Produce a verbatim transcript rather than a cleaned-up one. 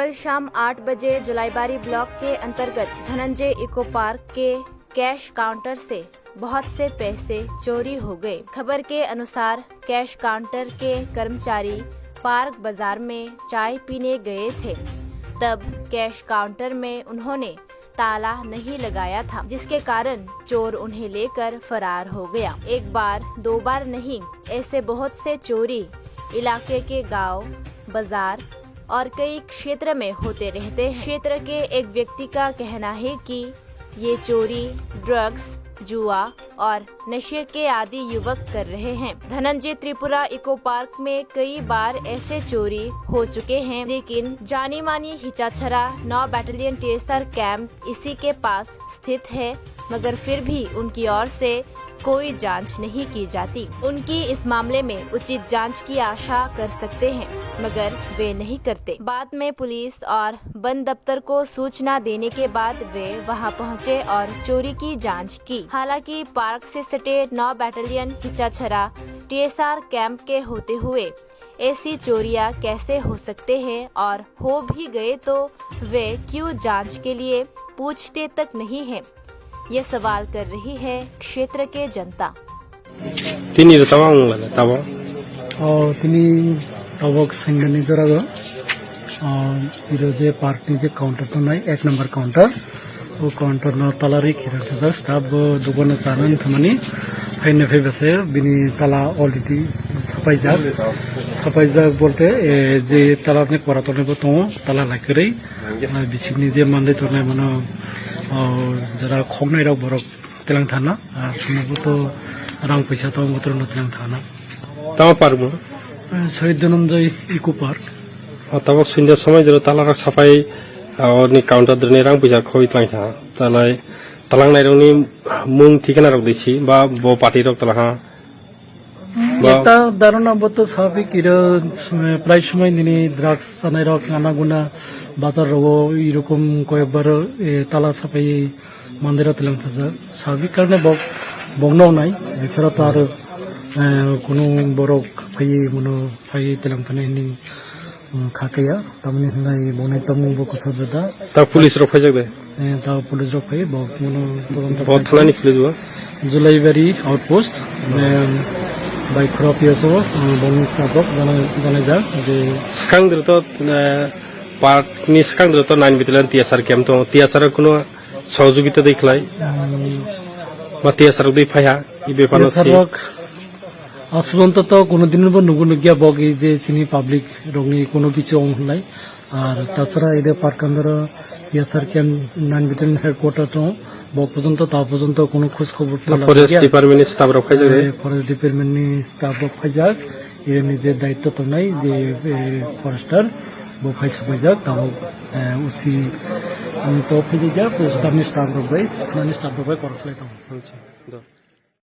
कल शाम आठ बजे जुलाईबारी ब्लॉक के अंतर्गत धनंजय इको पार्क के कैश काउंटर से बहुत से पैसे चोरी हो गए। खबर के अनुसार, कैश काउंटर के कर्मचारी पार्क बाजार में चाय पीने गए थे। तब कैश काउंटर में उन्होंने ताला नहीं लगाया था, जिसके कारण चोर उन्हें लेकर फरार हो गया। एक बार, दो बार नहीं, ऐसे बहुत से चोरी इलाके के गांव, बाजार और कई क्षेत्र में होते रहते हैं। क्षेत्र के एक व्यक्ति का कहना है कि ये चोरी ड्रग्स, जुआ और नशे के आदी युवक कर रहे हैं। धनंजय त्रिपुरा इको पार्क में कई बार ऐसे चोरी हो चुके हैं, लेकिन जानी मानी हिचाछरा नौ बटालियन टीएसआर कैंप इसी के पास स्थित है, मगर फिर भी उनकी ओर से कोई जांच नहीं की जाती। उनकी इस मामले में उचित जांच की आशा कर सकते हैं, मगर वे नहीं करते। बाद में पुलिस और वन दफ्तर को सूचना देने के बाद वे वहां पहुंचे और चोरी की जांच की। हालांकि पार्क से सटे नौ बटालियन हिचाछरा टीएसआर कैंप के होते हुए ऐसी चोरियां कैसे हो सकते हैं और हो भी गए तो वे क्यों जांच के लिए पूछते तक नहीं हैं, ये सवाल कर रही है क्षेत्र के जनता। Tini rw tabok wng lale tabok. O tini tabok sengani jora o. O iro je park ni je counter tongnai ek number counter. O counter no tala ri khira khajak staff bo dogan no chana wng thangmani. Phaina phai bwsai bini tala already sapaijak. Sapaijak bolte, eh, je tala ni kora tongnai bo tongo, tala lai kwrwi. Ah, bisingni je manlwi tongnai mano, o jora khoknai rok borok. Tilang thana, ah, sumubutw rang puisa tong butwrwngno tilang thana. Tamo park bo? Eh, Shahid Dhananjay Eco Park. Ah, tabok sundor somoi jora talarok sapai, ah, oni counter dini rang puisa khoi tilang thana. Talai, talang nairokni mung thikana rok disi, ba bo party rok talaha. Ba ekta dharana bo to sabik iro, eh, prai somoi nini drugs sanai rok, ana guna bazar rogo irokom koyekbar, eh, tala sapai Mandir o tilang thajak. Sabik karne bok, bok no nai. Bisara to aro, eh, kunu borok phai, mano phai tilang thani hini, mm, kha kaya. Tamni hinai bokni tomung bo kusar da. Ta police rok phaijak de? Eh, ta police rok phai, bok mano todonto bo khlai thanani police bo? Julaibari outpost, eh, bai khorop yaso, eh, bokni staff rok jana, jana jak je. Skang dir to, eh, park ni skang dir to nine battalion T S R camp to, T S R kuno Sohojogita de khlai? Ba T S R rok de phaiha, i bepar no T S R si. Rok, aswk onto to kono din bo nugo nugya bok ei je chini public rokni kono kichu ong hwnlai. Ar tasara ede park andaro T S R camp nine battalion headquarter to bok pojonto ta pojonto kono khoj khobor to forest department ni staff rok phaijak de? Eh, forest department ni staff rok phaijak. Iyeni je daitto tongnai je, eh, forester bo phai subaijak, tabok, eh, usi, um, to phaijaijak, staff ni staff rok bai, nani staff rok bai korok khlai tongo.